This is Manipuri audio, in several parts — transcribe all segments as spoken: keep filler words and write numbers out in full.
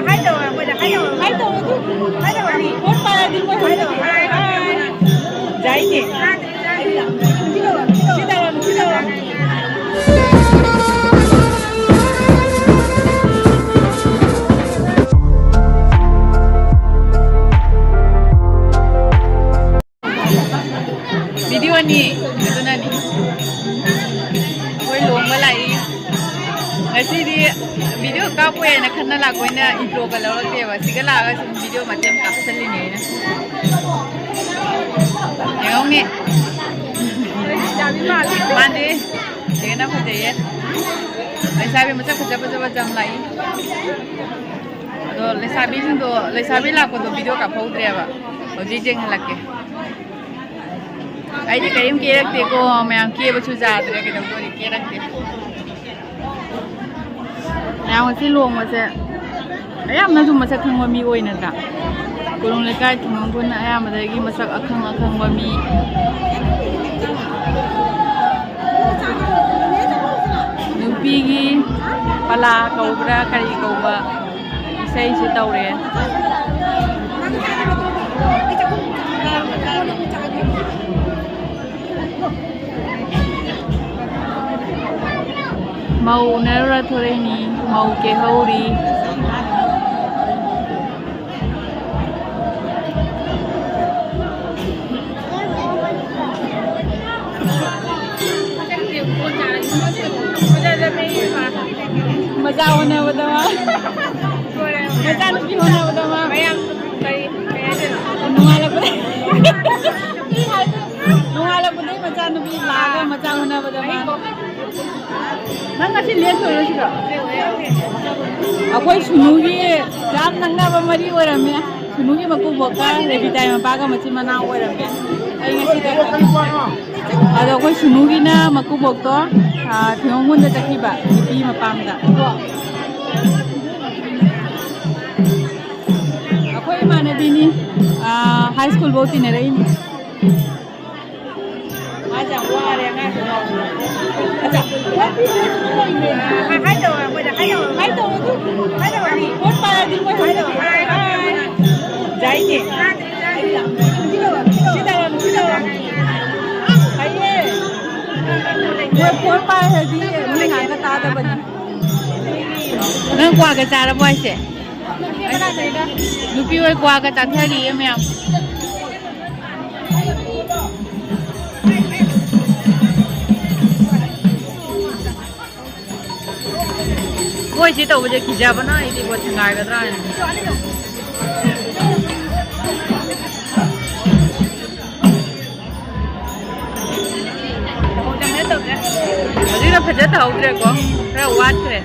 ꯍꯥꯏ ꯇꯧꯔꯣ, ꯑꯩꯈꯣꯏꯗ ꯍꯥꯏ ꯇꯧꯔꯣ꯫ ꯍꯥꯏ ꯇꯧꯔꯣ꯫ ꯍꯥꯏ ꯇꯧꯔꯣ꯫ ꯚꯣꯠ ꯄꯥꯏꯔꯗꯤ ꯃꯣꯏ ꯍꯥꯏ ꯇꯧꯔꯣ꯫ ꯍꯥꯏ꯫ ꯌꯥꯏꯅꯦ꯫ ꯁꯤ ꯇꯧꯔꯣ, ꯁꯤ ꯇꯧꯔꯣ꯫ ꯚꯤꯗꯤꯑꯣꯅꯤ, ꯑꯗꯨꯅꯅꯤ꯫ ꯑꯩꯈꯣꯏ ꯂꯨꯍꯣꯡꯕ ꯂꯥꯛꯏ꯫ ꯉꯁꯤꯗꯤ ꯚꯤꯗꯤꯑꯣ ꯀꯥꯞꯄꯣꯏ ꯍꯥꯏꯅ ꯈꯟꯅ ꯂꯥꯛꯄꯅꯤꯅ ꯏꯟꯇ꯭ꯔꯣꯒ ꯂꯧꯔꯛꯇꯦꯕ꯫ ꯁꯤꯒ ꯂꯥꯛꯑꯒ ꯁꯨꯝ ꯚꯤꯗꯤꯑꯣ ꯃꯇꯦꯛ ꯑꯃ ꯀꯥꯞꯁꯜꯂꯤꯅꯦ ꯑꯩꯅ꯫ ꯌꯦꯡꯉꯧꯅꯦ꯫ ꯃꯥꯟꯗꯦ꯫ ꯌꯦꯡꯉꯦꯅ ꯐꯖꯩꯌꯦ꯫ ꯂꯩꯁꯥꯕꯤ ꯃꯁꯛ ꯐꯖ ꯐꯖꯕ ꯌꯥꯝ ꯂꯥꯛꯏ꯫ ꯑꯗꯣ ꯂꯩꯁꯥꯕꯤꯁꯤꯡꯗꯣ, ꯂꯩꯁꯥꯕꯤ ꯂꯥꯛꯄꯗꯣ ꯚꯤꯗꯤꯑꯣ ꯀꯥꯞꯍꯧꯗ꯭ꯔꯦꯕ꯫ ꯍꯧꯖꯤꯛ ꯌꯦꯡꯍꯜꯂꯛꯀꯦ꯫ ꯑꯩꯗꯤ ꯀꯔꯤꯝ ꯀꯦꯔꯛꯇꯦꯀꯣ, ꯃꯌꯥꯝ ꯀꯦꯕꯁꯨ ꯌꯥꯗ꯭ꯔꯦ, ꯀꯩꯗꯧꯗꯣꯔꯤ, ꯀꯦꯔꯛꯇꯦ꯫ ꯃꯌꯥꯝ ꯉꯁꯤ ꯂꯨꯍꯣꯡꯕꯁꯦ ꯑꯌꯥꯝꯕꯅꯁꯨ ꯃꯁꯛ ꯈꯪꯕ ꯃꯤ ꯑꯣꯏꯅꯗ꯭ꯔꯥ? ꯀꯣꯅꯨꯡ ꯂꯩꯀꯥꯏ ꯊꯤꯡꯒꯣꯡ ꯈꯨꯟ ꯑꯌꯥꯝꯕꯗꯒꯤ ꯃꯁꯛ ꯑꯈꯪ ꯑꯈꯪꯕ ꯃꯤ꯫ ꯅꯨꯄꯤꯒꯤ ꯄꯂꯥ ꯀꯧꯕ꯭ꯔꯥ ꯀꯔꯤ ꯀꯧꯕ ꯏꯁꯩꯁꯨ ꯇꯧꯔꯦ꯫ ꯃꯧ ꯎꯅꯔꯨꯔ ꯊꯣꯔꯛꯏꯅꯤ, ꯃꯧ ꯀꯦꯍꯧꯔꯤ꯫ ꯃꯆꯥ ꯍꯣꯠꯅꯕꯗ ꯃꯥ꯫ ꯃꯆꯥꯅꯨꯄꯤ ꯍꯣꯠꯅꯕꯗ ꯃꯥ꯫ ꯃꯌꯥꯝ ꯀꯔꯤ, ꯀꯩ ꯍꯥꯏꯗꯣꯏꯅꯣ? ꯅꯣꯡꯉꯥꯜꯂꯛꯄꯗ-, ꯅꯣꯡꯉꯥꯜꯂꯛꯄꯗꯩ ꯃꯆꯥꯅꯨꯄꯤ ꯂꯥꯛꯑꯒ ꯃꯆꯥ ꯍꯣꯠꯅꯕꯗ ꯃꯥ꯫ ꯅꯪ ꯉꯁꯤ ꯂꯦꯛꯇꯣꯏꯔꯣ ꯁꯤꯗ? ꯑꯩꯈꯣꯏ ꯁꯨꯅꯨꯒꯤ ꯌꯥꯝ ꯅꯛꯅꯕ ꯃꯔꯤ ꯑꯣꯏꯔꯝꯃꯦ꯫ ꯁꯨꯅꯨꯒꯤ ꯃꯀꯨꯕꯣꯛꯀ ꯔꯦꯕꯤꯇꯥꯏ ꯃꯄꯥꯒ ꯃꯆꯤꯟ ꯃꯅꯥꯎ ꯑꯣꯏꯔꯝꯃꯦ꯫ ꯑꯩ ꯉꯁꯤꯗ ꯑꯗꯣ ꯑꯩꯈꯣꯏ ꯁꯨꯅꯨꯒꯤꯅ ꯃꯀꯨꯕꯣꯛꯇꯣ, ꯑꯥ, ꯊꯤꯉꯣꯡꯒꯨꯟꯗ ꯆꯠꯈꯤꯕ ꯅꯨꯄꯤ ꯃꯄꯥꯝꯗ꯫ ꯑꯩꯈꯣꯏ ꯏꯃꯥꯟꯅꯕꯤꯅꯤ, ꯑꯥ, ꯍꯥꯏ ꯁ꯭ꯀꯨꯜ ꯐꯧ ꯇꯤꯟꯅꯔꯛꯏꯅꯤ꯫ ꯃꯥꯁꯦ ꯌꯥꯝ ꯋꯥꯔꯦ ꯑꯉꯥꯡꯁꯦ ꯉꯥꯎꯕꯗ꯫ ꯑꯆꯥ, ꯍꯥꯏꯗꯧꯔ ꯃꯣꯏꯗ ꯍꯥꯏꯗꯧꯔ ꯍꯥꯏꯗꯧꯔ ꯑꯗꯨ ꯍꯥꯏꯗꯧꯔ ꯄꯣꯠ ꯄꯥꯏꯔꯗꯤ ꯃꯣꯏ ꯍꯥꯏꯗꯧꯔ ꯍꯥꯏ ꯍꯥꯏ ꯌꯥꯏꯅꯦ꯫ ꯁꯤꯗ ꯂꯥꯎ ꯁꯤꯗ ꯂꯥꯎ ꯍꯥꯏꯌꯦ꯫ ꯃꯣꯏ ꯄꯣꯠ ꯄꯥꯏꯔꯗꯤ ꯃꯤ ꯉꯥꯡꯕ ꯇꯥꯗꯕꯅꯤ꯫ ꯅꯪ ꯀ꯭ꯋꯥꯒ ꯆꯥꯔꯕꯣ ꯍꯥꯏꯁꯦ? ꯅꯨꯄꯤ ꯍꯣꯏ ꯀ꯭ꯋꯥꯒ ꯆꯥꯊꯔꯤꯌꯦ ꯃꯌꯥꯝ꯫ ꯃꯣꯏ ꯁꯤ ꯇꯧꯕꯁꯦ ꯀꯤꯖꯕꯅ ꯑꯩꯗꯤ ꯕꯣꯠ ꯊꯦꯡꯒꯥꯏꯒꯗ꯭ꯔꯥ ꯍꯥꯏꯅ꯫ ꯍꯧꯖꯤꯛꯅ ꯐꯖ ꯇꯧꯍꯧꯗ꯭ꯔꯦꯀꯣ, ꯈꯔ ꯋꯥꯠꯈ꯭ꯔꯦ꯫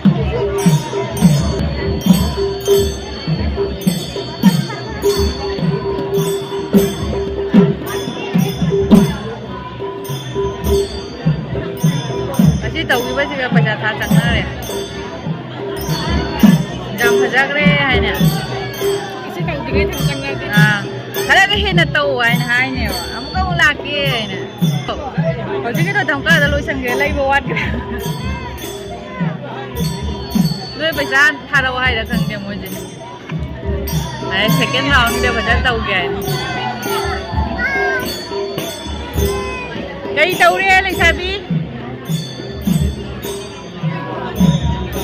ꯑꯁꯤ ꯇꯧꯈꯤꯕꯁꯤꯒ ꯄꯩꯁꯥ ꯊꯥ ꯆꯪꯅꯔꯦ꯫ ꯌꯥꯝ ꯐꯖꯈ꯭ꯔꯦ ꯍꯥꯏꯅ꯫ ꯑꯁꯤ ꯇꯧꯗ꯭ꯔꯤꯉꯩꯗ ꯆꯪꯅꯔꯗꯤ꯫ ꯑꯥ, ꯈꯔꯒ ꯍꯦꯟꯅ ꯇꯧ ꯍꯥꯏꯅ ꯍꯥꯏꯅꯦꯕ꯫ ꯑꯃꯨꯛꯀ ꯑꯃꯨꯛ ꯂꯥꯛꯀꯦ ꯍꯥꯏꯅ꯫ ꯍꯧꯖꯤꯛꯀꯤꯗꯣ ꯙꯝꯀꯥꯗ ꯂꯣꯏꯁꯟꯒ꯭ꯔꯦ, ꯂꯩꯕ ꯋꯥꯠꯈ꯭ꯔꯦ꯫ ꯅꯣꯏ ꯄꯩꯁꯥ ꯊꯥꯔꯛꯑꯣ ꯍꯥꯏꯔ ꯈꯪꯗꯦ ꯃꯣꯏꯁꯦ꯫ ꯑꯦ, second round ꯗ ꯐꯖꯅ ꯇꯧꯒꯦ ꯍꯥꯏꯅ꯫ ꯀꯩ ꯇꯧꯔꯦ ꯂꯩꯁꯥꯕꯤ?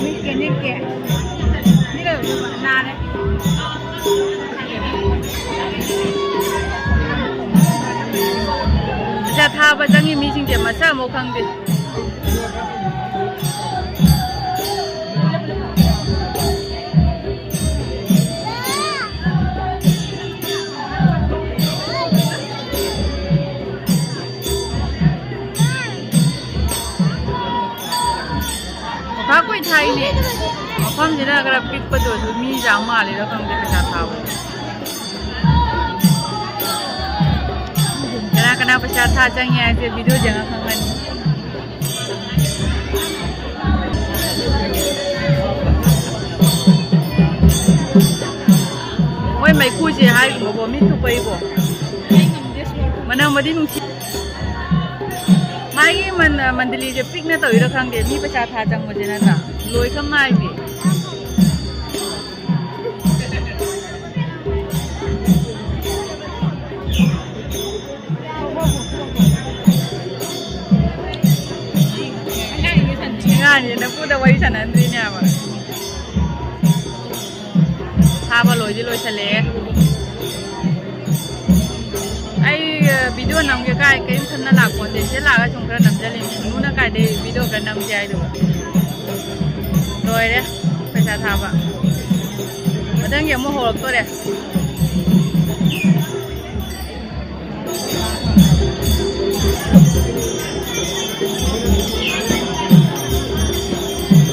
ꯅꯤꯛꯀꯦ, ꯅꯤꯛꯀꯦ꯫ ꯅꯤꯛꯀꯗꯕꯗꯣ ꯅꯥꯔꯦ꯫ ꯄꯩꯁꯥ ꯊꯥꯕ ꯆꯪꯉꯤ ꯃꯤꯁꯤꯡꯁꯦ ꯃꯁꯛ ꯑꯃꯐꯥꯎ ꯈꯪꯗꯦ꯫ ꯄꯩꯁꯥ ꯀꯨꯏ ꯊꯥꯏꯅꯦ꯫ ꯃꯐꯝꯁꯤꯅ ꯈꯔ ꯄꯤꯛꯄꯗꯣ ꯑꯗꯨ ꯃꯤ ꯌꯥꯝ ꯃꯥꯜꯂꯤꯔ ꯈꯪꯗꯦ ꯄꯩꯁꯥ ꯊꯥꯕꯗꯣ꯫ ꯀꯅꯥ ꯀꯅꯥ ꯄꯩꯁꯥ ꯊꯥ ꯆꯪꯉꯦ ꯍꯥꯏꯁꯦ video ꯌꯦꯡꯉ ꯈꯪꯉꯅꯤ꯫ ꯃꯣꯏ ꯃꯩꯈꯨꯁꯦ ꯍꯥꯏꯒꯨꯝꯕꯀꯣ ꯃꯤ ꯊꯨꯞꯄꯩꯀꯣ꯫ ꯃꯅꯝꯕꯨꯗꯤ ꯅꯨꯡꯁꯤ꯫ ꯃꯥ ꯑꯩꯒꯤ ꯃꯟ-, ꯃꯟꯗꯂꯤꯁꯦ ꯄꯤꯛꯅ ꯇꯧꯔꯤꯔꯥ ꯈꯪꯗꯦ, ꯃꯤ ꯄꯩꯁꯥ ꯊꯥ ꯆꯪꯕꯁꯦ ꯅꯠꯇ꯭ꯔꯥ? ꯂꯣꯏ ꯈꯝ ꯅꯥꯏꯗꯦ꯫ ꯑꯉꯥꯡꯁꯦ ꯅꯄꯨꯗ ꯋꯥꯔꯤ ꯁꯥꯟꯅꯍꯟꯗꯣꯏꯅꯦ ꯍꯥꯏꯕ꯫ ꯊꯥꯕ ꯂꯣꯏꯗꯤ ꯂꯣꯏꯁꯜꯂꯛꯑꯦ꯫ ꯑꯩ, ꯑ, video ꯅꯝꯒꯦ ꯀꯥꯏ ꯀꯔꯤꯝ ꯈꯟꯅ ꯂꯥꯛꯄꯣꯟꯇꯦ꯫ ꯁꯤꯗ ꯂꯥꯛꯑꯒ ꯁꯨꯝ ꯈꯔ ꯅꯝꯖꯜꯂꯤꯅꯤ꯫ ꯁꯨꯅꯨꯅ ꯀꯥꯏꯗꯩ video ꯈꯔ ꯅꯝꯁꯦ ꯍꯥꯏꯗꯨꯕ? ꯂꯣꯏꯔꯦ ꯄꯩꯁꯥ ꯊꯥꯕ꯫ ꯃꯊꯪꯒꯤ ꯑꯃꯨꯛ ꯍꯧꯔꯛꯇꯣꯔꯦ꯫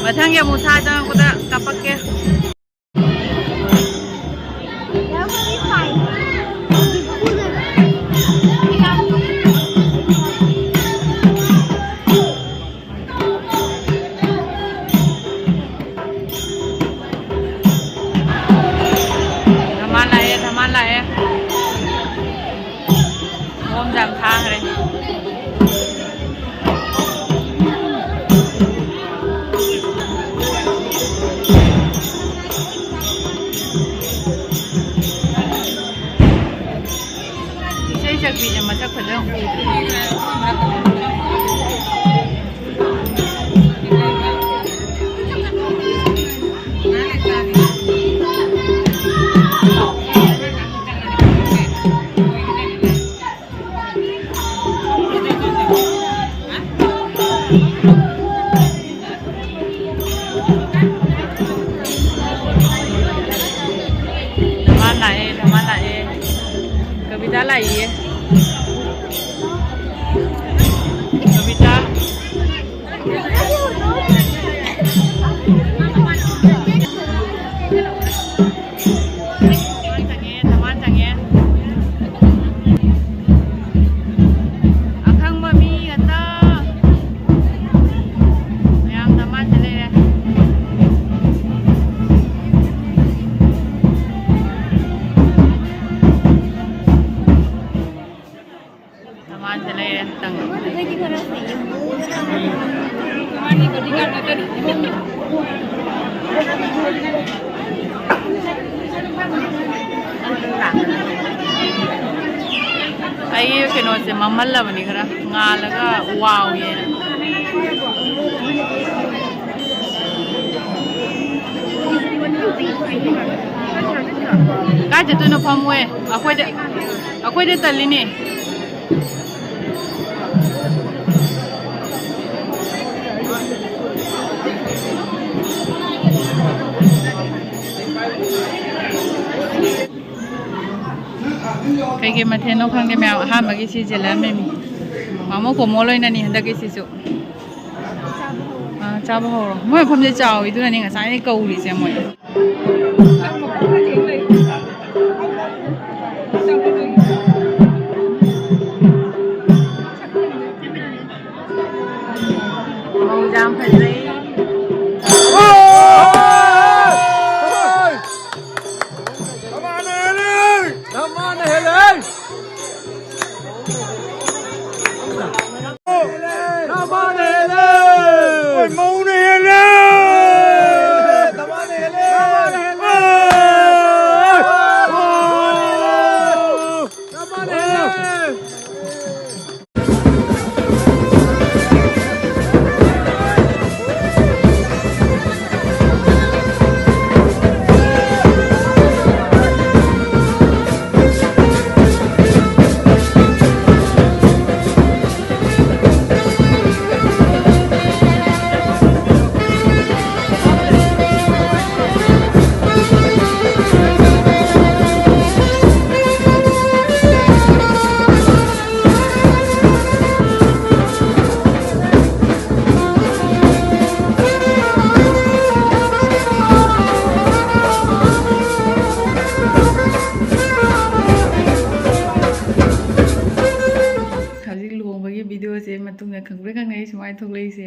ꯃꯊꯪꯒꯤ ꯑꯃꯨꯛ ꯊꯥ ꯆꯪꯉꯛꯄꯗ ꯀꯥꯞꯄꯛꯀꯦ꯫ ꯙꯃꯥꯟ ꯂꯥꯛꯑꯦ, ꯙꯃꯥꯟ ꯂꯥꯛꯑꯦ꯫ ꯃꯑꯣꯡ ꯌꯥꯝ ꯊꯥꯈ꯭ꯔꯦ꯫ ꯏꯁꯩ ꯁꯛꯄꯤꯁꯦ ꯃꯁꯛ ꯐꯖꯅ ꯎꯗ꯭ꯔꯤ꯫ ꯙꯃꯥꯟ ꯂꯥꯛꯑꯦ, ꯙꯃꯥꯟ ꯂꯥꯛꯑꯦ꯫ ꯀꯕꯤꯇꯥ ꯂꯥꯛꯏꯌꯦ꯫ ꯀꯕꯤꯇꯥ꯫ ꯆꯪꯉꯦ, ꯙꯃꯥꯟ ꯆꯪꯉꯦ꯫ ꯑꯈꯪꯕ ꯃꯤ ꯉꯥꯛꯇ꯫ ꯃꯌꯥꯝ ꯙꯃꯥꯟꯗ ꯂꯩꯔꯦ꯫ ꯙꯃꯥꯟꯗ ꯂꯩꯔꯦ꯫ ꯇꯪ-, ꯑꯩꯒꯤ ꯀꯩꯅꯣꯁꯦ ꯃꯝꯍꯜꯂꯕꯅꯤ, ꯈꯔ ꯉꯥꯜꯂꯒ ꯋꯥꯎꯋꯦꯅ꯫ ꯀꯥꯏ ꯆꯠꯇꯣꯏꯅꯣ? ꯐꯝꯃꯣꯏ꯫ ꯑꯩꯈꯣꯏꯗ, ꯑꯩꯈꯣꯏꯗ ꯇꯜꯂꯤꯅꯦ꯫ ꯀꯩꯀꯩ ꯃꯊꯦꯜꯅꯣ ꯈꯪꯗꯦ ꯃꯌꯥꯝ꯫ ꯑꯍꯥꯟꯕꯒꯤ ꯁꯤ ꯖꯦꯂꯔ ꯃꯦꯃꯤ꯫ ꯃꯥꯃꯣ ꯀꯣꯃꯣ ꯂꯣꯏꯅꯅꯤ ꯍꯟꯗꯛꯀꯤ ꯁꯤꯁꯨ꯫ ꯑꯥ, ꯆꯥꯕ ꯍꯧꯔꯣ꯫ ꯃꯣꯏ ꯃꯐꯝꯁꯦ ꯆꯥꯎꯋꯤ, ꯑꯗꯨꯅꯅꯦ ꯉꯁꯥꯏꯗꯩ ꯀꯧꯔꯤꯁꯦ ꯃꯣꯏ꯫ ꯃꯧꯁꯦ ꯌꯥꯝ ꯐꯖꯩ꯫ ꯍꯧꯖꯤꯛ ꯂꯨꯍꯣꯡꯕꯒꯤ ꯚꯤꯗꯤꯑꯣꯁꯦ ꯃꯇꯨꯡꯗ ꯈꯪꯄ꯭ꯔꯦꯛ ꯈꯪꯅꯩ ꯁꯨꯃꯥꯏꯅ ꯊꯣꯛꯂꯛꯏꯁꯦ꯫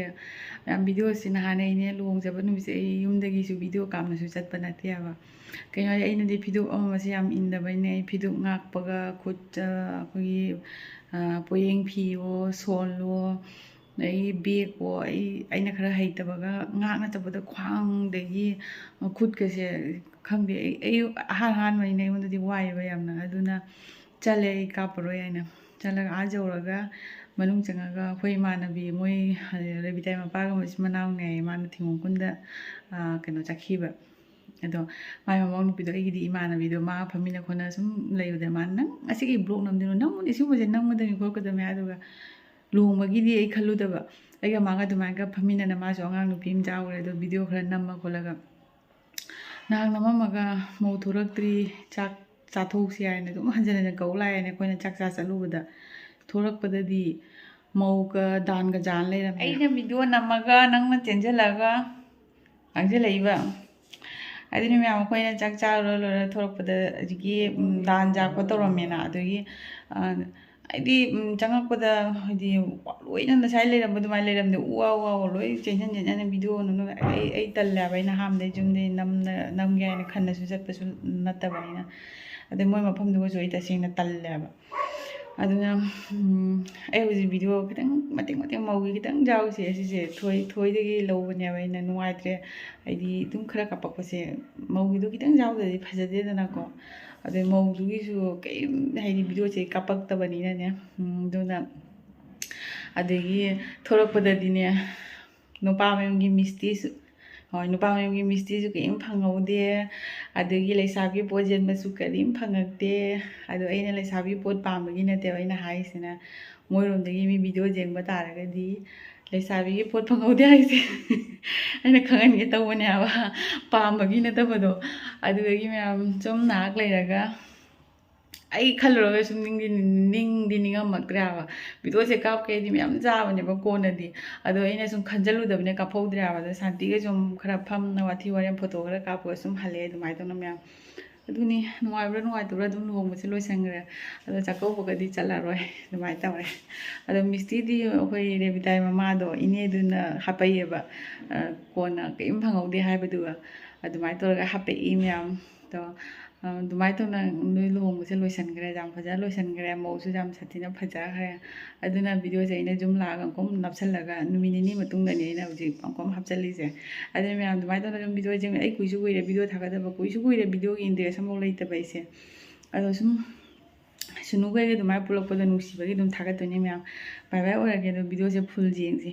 ꯃꯌꯥꯝ ꯚꯤꯗꯤꯑꯣꯁꯤ ꯅꯍꯥꯟ ꯑꯩꯅꯦ ꯂꯨꯍꯣꯡꯖꯕ ꯅꯨꯃꯤꯠꯁꯦ ꯑꯩ ꯌꯨꯝꯗꯒꯤꯁꯨ ꯚꯤꯗꯤꯑꯣ ꯀꯥꯞꯅꯁꯨ ꯆꯠꯄ ꯅꯠꯇꯦꯕ꯫ ꯀꯩꯅꯣ ꯍꯥꯏꯗꯤ ꯑꯩꯅꯗꯤ ꯐꯤꯗꯨꯞ ꯑꯃꯃꯁꯦ ꯌꯥꯝ ꯏꯟꯗꯕꯅꯤꯅ ꯑꯩ ꯐꯤꯗꯨꯞ ꯉꯥꯛꯄꯒ ꯈꯨꯠ, ꯑ, ꯑꯩꯈꯣꯏꯒꯤ, ꯑ, ꯄꯣꯌꯦꯡ ꯐꯤꯋꯣ, ꯁꯣꯜꯋꯣ, ꯑꯩ ꯕꯦꯒꯄꯣ, ꯑꯩ ꯑꯩꯅ ꯈꯔ ꯍꯩꯇꯕꯒ ꯉꯥꯛꯅ ꯆꯠꯄꯗ ꯈ꯭ꯋꯥꯡꯗꯒꯤ ꯈꯨꯠꯀꯁꯦ, ꯈꯪꯗꯦ, ꯑꯩ ꯑꯩ ꯑꯍꯥꯟ ꯑꯍꯥꯟꯕꯅꯤꯅ ꯑꯩꯉꯣꯟꯗꯗꯤ ꯋꯥꯏꯑꯦꯕ ꯌꯥꯝꯅ꯫ ꯑꯗꯨꯅ ꯆꯠꯂꯦ, ꯑꯩ ꯀꯥꯞꯄꯔꯣꯏ ꯍꯥꯏꯅ꯫ ꯆꯠꯂꯒ ꯑꯥ ꯌꯧꯔꯒ ꯃꯅꯨꯡ ꯆꯪꯉꯒ ꯑꯩꯈꯣꯏ ꯏꯃꯥꯟꯅꯕꯤ ꯃꯣꯏ ꯔꯦꯕꯤꯇꯥꯏ ꯃꯄꯥꯒ ꯃꯆꯤꯟ ꯃꯅꯥꯎꯅꯦ, ꯃꯥꯅ ꯊꯤꯡꯒꯣꯡ ꯈꯨꯟꯗ ꯀꯩꯅꯣ ꯆꯠꯈꯤꯕ꯫ ꯑꯗꯣ ꯃꯥꯏ ꯃꯃꯧ ꯅꯨꯄꯤꯗꯣ, ꯑꯩꯒꯤꯗꯤ ꯏꯃꯥꯟꯅꯕꯤꯗꯣ, ꯃꯥ ꯐꯝꯃꯤꯟꯅ ꯈꯣꯠꯅ ꯁꯨꯝ ꯂꯩꯕꯗ ꯃꯥꯅ, "ꯅꯪ ꯑꯁꯤꯒꯤ ꯕ꯭ꯂꯣꯛ ꯅꯝꯗꯣꯏꯅꯣ? ꯅꯪꯕꯨꯅꯦ ꯁꯤꯒꯨꯝꯕꯁꯦ ꯅꯝꯒꯗꯕꯅꯤ ꯈꯣꯠꯀꯗꯕꯅꯤ" ꯍꯥꯏꯗꯨꯒ, ꯂꯨꯍꯣꯡꯕꯒꯤꯗꯤ ꯑꯩ ꯈꯜꯂꯨꯗꯕ, ꯑꯩꯒ ꯃꯥꯒ ꯑꯗꯨꯃꯥꯏꯅꯒ ꯐꯝꯃꯤꯟꯅꯅ, ꯃꯥꯁꯨ ꯑꯉꯥꯡ ꯅꯨꯄꯤ ꯑꯃ ꯆꯥꯎꯈ꯭ꯔꯦ, ꯑꯗꯣ ꯚꯤꯗꯤꯑꯣ ꯈꯔ ꯅꯝꯃ ꯈꯣꯠꯂꯒ, ꯅꯍꯥꯛ ꯅꯝꯃꯝꯃꯒ ꯃꯧ ꯊꯣꯔꯛꯇ꯭ꯔꯤ, ꯆꯥꯛ ꯆꯥꯊꯣꯛꯁꯤ ꯍꯥꯏꯅ ꯑꯗꯨꯝ ꯍꯟꯖꯤꯟ ꯍꯟꯖꯤꯟ ꯀꯧ ꯂꯥꯛꯑꯦꯅꯦ꯫ ꯑꯩꯈꯣꯏꯅ ꯆꯥꯛ ꯆꯥ ꯆꯠꯂꯨꯕꯗ ꯊꯣꯔꯛꯄꯗꯗꯤ ꯃꯧꯒ ꯗꯥꯟꯒ ꯖꯥꯟ ꯂꯩꯔꯝꯃꯦ꯫ ꯑꯩꯅ ꯚꯤꯗꯤꯑꯣ ꯅꯝꯃꯒ ꯅꯪꯅ ꯆꯦꯟꯁꯤꯜꯂꯒ ꯉꯥꯡꯁꯤꯜꯂꯛꯏꯕ꯫ ꯑꯗꯨꯅꯤ ꯃꯌꯥꯝ, ꯑꯩꯈꯣꯏꯅ ꯆꯥꯛ ꯆꯥꯔꯨꯔ ꯂꯣꯏꯔ ꯊꯣꯔꯛꯄꯗ ꯍꯧꯖꯤꯛꯀꯤ, ꯎꯝ, ꯗꯥꯟ ꯖꯥ ꯈꯣꯠ ꯇꯧꯔꯝꯃꯦꯅ꯫ ꯑꯗꯨꯒꯤ, ꯑ, ꯍꯥꯏꯗꯤ, ꯎꯝ, ꯆꯪꯉꯛꯄꯗ ꯍꯥꯏꯗꯤ ꯂꯣꯏꯅ ꯉꯁꯥꯏ ꯂꯩꯔꯝꯕ ꯑꯗꯨꯃꯥꯏꯅ ꯂꯩꯔꯝꯗꯦ꯫ ꯎ ꯋꯥ, ꯎ ꯋꯥ ꯂꯣꯏ ꯆꯦꯟꯁꯤꯟ ꯆꯦꯟꯁꯤꯟ ꯚꯤꯗꯤꯑꯣ ꯅꯝꯅ-, ꯑꯩ, ꯑꯩ ꯇꯜꯂꯦ ꯍꯥꯏꯕ꯫ ꯑꯩꯅ ꯑꯍꯥꯟꯕꯗꯩ ꯌꯨꯝꯗꯩ ꯅꯝꯅ-, ꯅꯝꯒꯦ ꯍꯥꯏꯅ ꯈꯟꯅꯁꯨ ꯆꯠꯄꯁꯨ ꯅꯠꯇꯕꯅꯤꯅ꯫ ꯑꯗꯩ ꯃꯣꯏ ꯃꯐꯝꯗꯨꯒꯁꯨ ꯑꯩ ꯇꯁꯦꯡꯅ ꯇꯜꯂꯦ ꯍꯥꯏꯕ꯫ ꯑꯗꯨꯅ, ꯎꯝ, ꯑꯩ ꯍꯧꯖꯤꯛ ꯚꯤꯗꯤꯑꯣ ꯈꯤꯇꯪ ꯃꯇꯦꯛ ꯃꯇꯦꯛ ꯃꯧꯒꯤ ꯈꯤꯇꯪ ꯌꯥꯎꯔꯤꯁꯦ, ꯑꯁꯤꯁꯦ ꯊꯣꯏ-, ꯊꯣꯏꯗꯒꯤ ꯂꯧꯕꯅꯦꯕ꯫ ꯑꯩꯅ ꯅꯨꯡꯉꯥꯏꯇ꯭ꯔꯦ, ꯑꯩꯗꯤ ꯑꯗꯨꯝ ꯈꯔ ꯀꯥꯞꯄꯛꯄꯁꯦ, ꯃꯧꯒꯤꯗꯣ ꯈꯤꯇꯪ ꯌꯥꯎꯗ꯭ꯔꯗꯤ ꯐꯖꯗꯦꯗꯅꯀꯣ꯫ ꯑꯗꯩ ꯃꯧꯗꯨꯒꯤꯁꯨ ꯀꯩꯝ, ꯍꯥꯏꯗꯤ ꯚꯤꯗꯤꯑꯣꯁꯦ ꯀꯥꯞꯄꯛꯇꯕꯅꯤꯅꯅꯦ꯫ ꯎꯝ, ꯑꯗꯨꯅ ꯑꯗꯒꯤ ꯊꯣꯔꯛꯄꯗꯗꯤꯅꯦ, ꯅꯨꯄꯥ ꯃꯌꯨꯝꯒꯤ ꯃꯤꯁꯇꯤꯁꯨ, ꯍꯣꯏ, ꯅꯨꯄꯥ ꯃꯌꯨꯝꯒꯤ ꯃꯤꯁꯇꯤꯁꯨ ꯀꯔꯤꯝ ꯐꯪꯍꯧꯗꯦ꯫ ꯑꯗꯒꯤ ꯂꯩꯁꯥꯕꯤ ꯄꯣꯠ ꯌꯦꯟꯕꯁꯨ ꯀꯔꯤꯝ ꯐꯪꯉꯛꯇꯦ꯫ ꯑꯗꯣ ꯑꯩꯅ ꯂꯩꯁꯥꯕꯤ ꯄꯣꯠ ꯄꯥꯝꯕꯒꯤ ꯅꯠꯇꯦꯕ ꯑꯩꯅ ꯍꯥꯏꯔꯤꯁꯤꯅ, ꯃꯣꯏꯔꯣꯝꯗꯒꯤ ꯃꯤ ꯚꯤꯗꯤꯑꯣ ꯌꯦꯡꯕ ꯇꯥꯔꯒꯗꯤ ꯂꯩꯁꯥꯕꯤꯒꯤ ꯄꯣꯠ ꯐꯪꯍꯧꯗꯦ ꯍꯥꯏꯁꯦ ꯑꯩꯅ ꯈꯪꯍꯟꯒꯦ ꯇꯧꯕꯅꯦ ꯍꯥꯏꯕ꯫ ꯄꯥꯝꯕꯒꯤ ꯅꯠꯇꯕꯗꯣ꯫ ꯑꯗꯨꯗꯒꯤ ꯃꯌꯥꯝ ꯁꯨꯝ ꯉꯥꯏꯍꯥꯛ ꯂꯩꯔꯒ ꯑꯩ ꯈꯜꯂꯨꯔꯒ ꯁꯨꯝ ꯅꯤꯡꯗꯤ ꯅꯤꯡꯗꯤ ꯅꯤꯡꯉꯝꯃꯛꯇ꯭ꯔꯦ ꯍꯥꯏꯕ꯫ ꯚꯤꯗꯤꯑꯣꯁꯦ ꯀꯥꯞꯀꯦꯗꯤ ꯃꯌꯥꯝ ꯆꯥꯕꯅꯦꯕ ꯀꯣꯟꯅꯗꯤ꯫ ꯑꯗꯣ ꯑꯩꯅ ꯁꯨꯝ ꯈꯟꯖꯜꯂꯨꯗꯕꯅꯦ, ꯀꯥꯞꯍꯧꯗ꯭ꯔꯦ ꯍꯥꯏꯕ꯫ ꯑꯗꯣ ꯁꯥꯟꯇꯤꯒ ꯁꯨꯝ ꯈꯔ ꯐꯝꯅ ꯋꯥꯊꯤ ꯋꯥꯔꯦꯝ ꯐꯣꯇꯣ ꯈꯔ ꯀꯥꯞꯄꯒ ꯁꯨꯝ ꯍꯜꯂꯛꯑꯦ ꯑꯗꯨꯃꯥꯏꯅ ꯇꯧꯅ ꯃꯌꯥꯝ꯫ ꯑꯗꯨꯅꯤ, ꯅꯨꯡꯉꯥꯏꯕ꯭ꯔꯥ ꯅꯨꯡꯉꯥꯏꯇꯕ꯭ꯔꯥ ꯑꯗꯨꯝ ꯂꯨꯍꯣꯡꯕꯁꯦ ꯂꯣꯏꯁꯟꯈ꯭ꯔꯦ꯫ ꯑꯗꯣ ꯆꯥꯛꯀꯧꯕꯒꯗꯤ ꯆꯠꯂꯔꯣꯏ ꯑꯗꯨꯃꯥꯏꯅ ꯇꯧꯔꯦ꯫ ꯑꯗꯣ ꯃꯤꯁꯇꯤꯗꯤ ꯑꯩꯈꯣꯏ ꯔꯦꯕꯤꯇꯥꯏ ꯃꯃꯥꯗꯣ ꯏꯅꯦꯗꯨꯅ ꯍꯥꯄꯛꯏꯑꯕ, ꯑ, ꯀꯣꯟꯅ ꯀꯔꯤꯝ ꯐꯪꯍꯧꯗꯦ ꯍꯥꯏꯕꯗꯨꯒ ꯑꯗꯨꯃꯥꯏꯅ ꯇꯧꯔꯒ ꯍꯥꯄꯛꯏ ꯃꯌꯥꯝ꯫ ꯑꯗꯣ ꯑꯗꯨꯃꯥꯏꯅ ꯇꯧꯅ ꯅꯣꯏ ꯂꯨꯍꯣꯡꯕꯁꯦ ꯂꯣꯏꯁꯤꯟꯈ꯭ꯔꯦ, ꯌꯥꯝ ꯐꯖꯅ ꯂꯣꯏꯁꯤꯟꯈ꯭ꯔꯦ, ꯃꯧꯁꯨ ꯌꯥꯝ ꯁꯥꯊꯤꯅ ꯐꯖꯈ꯭ꯔꯦ꯫ ꯑꯗꯨꯅ ꯚꯤꯗꯤꯑꯣꯁꯦ ꯑꯩꯅ ꯌꯨꯝ ꯂꯥꯛꯑꯒ ꯑꯃꯨꯛꯀ ꯅꯞꯁꯜꯂꯒ ꯅꯨꯃꯤꯠ ꯅꯤꯅꯤ ꯃꯇꯨꯡꯗꯅꯤ ꯑꯩꯅ ꯍꯧꯖꯤꯛ ꯑꯃꯨꯛꯀ ꯍꯥꯞꯆꯜꯂꯤꯁꯦ꯫ ꯑꯗꯨꯅ ꯃꯌꯥꯝ ꯑꯗꯨꯃꯥꯏꯅ ꯇꯧꯅ ꯑꯗꯨꯝ ꯚꯤꯗꯤꯑꯣꯁꯦ, ꯑꯩ ꯀꯨꯏꯁꯨ ꯀꯨꯏꯔꯦ ꯚꯤꯗꯤꯑꯣ ꯊꯥꯒꯠꯇꯕ, ꯀꯨꯏꯁꯨ ꯀꯨꯏꯔꯦ ꯚꯤꯗꯤꯑꯣꯒꯤ ꯏꯟꯇꯔꯦꯁ ꯑꯃꯐꯥꯎ ꯂꯩꯇꯕ ꯑꯩꯁꯦ꯫ ꯑꯗꯣ ꯁꯨꯝ ꯁꯨꯅꯨꯈꯩꯒ ꯑꯗꯨꯃꯥꯏꯅ ꯄꯨꯜꯂꯛꯄꯗ ꯅꯨꯡꯁꯤꯕꯒꯤ ꯑꯗꯨꯝ ꯊꯥꯒꯠꯇꯣꯏꯅꯦ ꯃꯌꯥꯝ꯫ ꯕꯥꯏ ꯕꯥꯏ ꯑꯣꯏꯔꯒꯦ꯫ ꯑꯗꯣ ꯚꯤꯗꯤꯑꯣꯁꯦ ꯐꯨꯜ ꯌꯦꯡꯁꯦ꯫